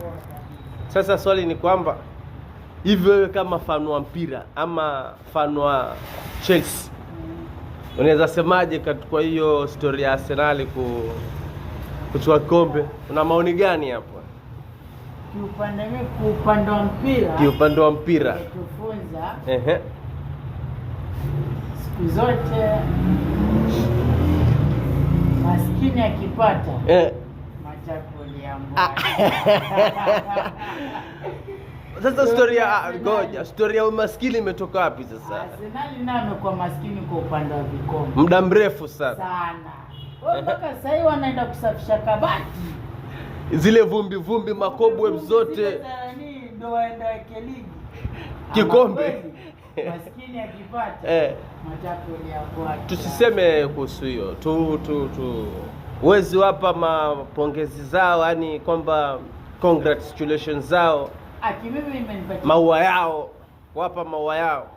Poa kabisa. Sasa swali ni kwamba hivi wewe kama fan wa mpira ama fan wa Chelsea unaweza semaje kwa hiyo story ya Arsenal kuchukua kombe? Una maoni gani hapo? Kiupande mimi, kwa upande wa mpira, Kiupande wa mpira. Imetufunza siku zote maskini akipata matako ya mbwa. Sasa story ya ngoja, story ya umaskini imetoka wapi sasa? Arsenal nayo amekuwa maskini kwa upande wa vikombe Muda mrefu sana. Sana. Wao mpaka sasa hivi wanaenda kusafisha kabati. Zile vumbi vumbi, macobweb Zile zote. za nani ndo waenda weke ligi. Kikombe. Ama kweli, maskini akipata matako ya kwake. Tusiseme kuhusu hiyo tu wezi wapa mapongezi zao, yani kwamba congratulations zao, Aki mimi imenipatia maua yao, wapa maua yao.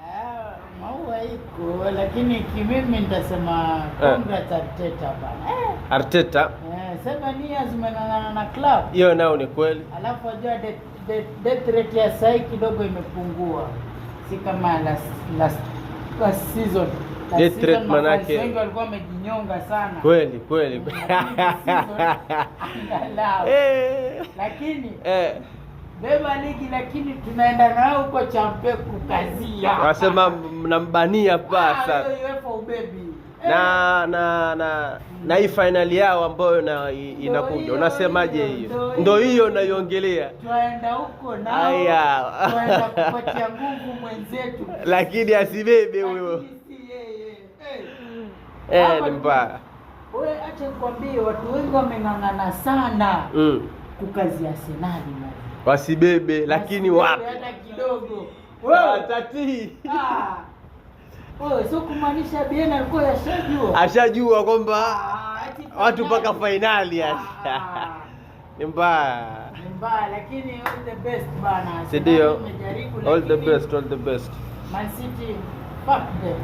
Ah, maua iko, lakini kimimi nitasema congrats Arteta bana. Arteta, 7 years umeng'ang'ana na club. Hiyo nao ni kweli. Alafu wajua death rate ya sahi kidogo imepungua, si kama last season. Last Death season rate mafans wengi walikuwa wamejinyonga sana. Kweli kweli. Lakini this season, angalau. Lakini beba ligi, lakini tunaenda nao huko champe kukazia. Wasema mnambania paa Ah, sana. hiyo UEFA ubebi. Na hii finali yao ambayo inakuja, hiyo, unasemaje hiyo, hiyo? ndo Ndo hiyo. hiyo naiongelea. Twaenda huko nao. Aya. Twaenda kupatia nguvu mwenzetu. Lakini asibebe huyo. Lakini si yeye. Hapa Ni mbaya. Wewe acha nikwambie, watu wengi wameng'ang'ana sana kukazia Arsenal, man. Wasibebe, lakini Wasibebe wapi? hata kidogo. Wewe. Watatii. Ah. Wewe sio kumaanisha Bien alikuwa yashajua. Ashajua kwamba Ah, ati watu mpaka finali. fainali yani. Ah. Ni mbaya. Ni mbaya, lakini all the best bana. Si ndio? Arsenal imejaribu, All the lakini best, all the best. Man City, fuck them.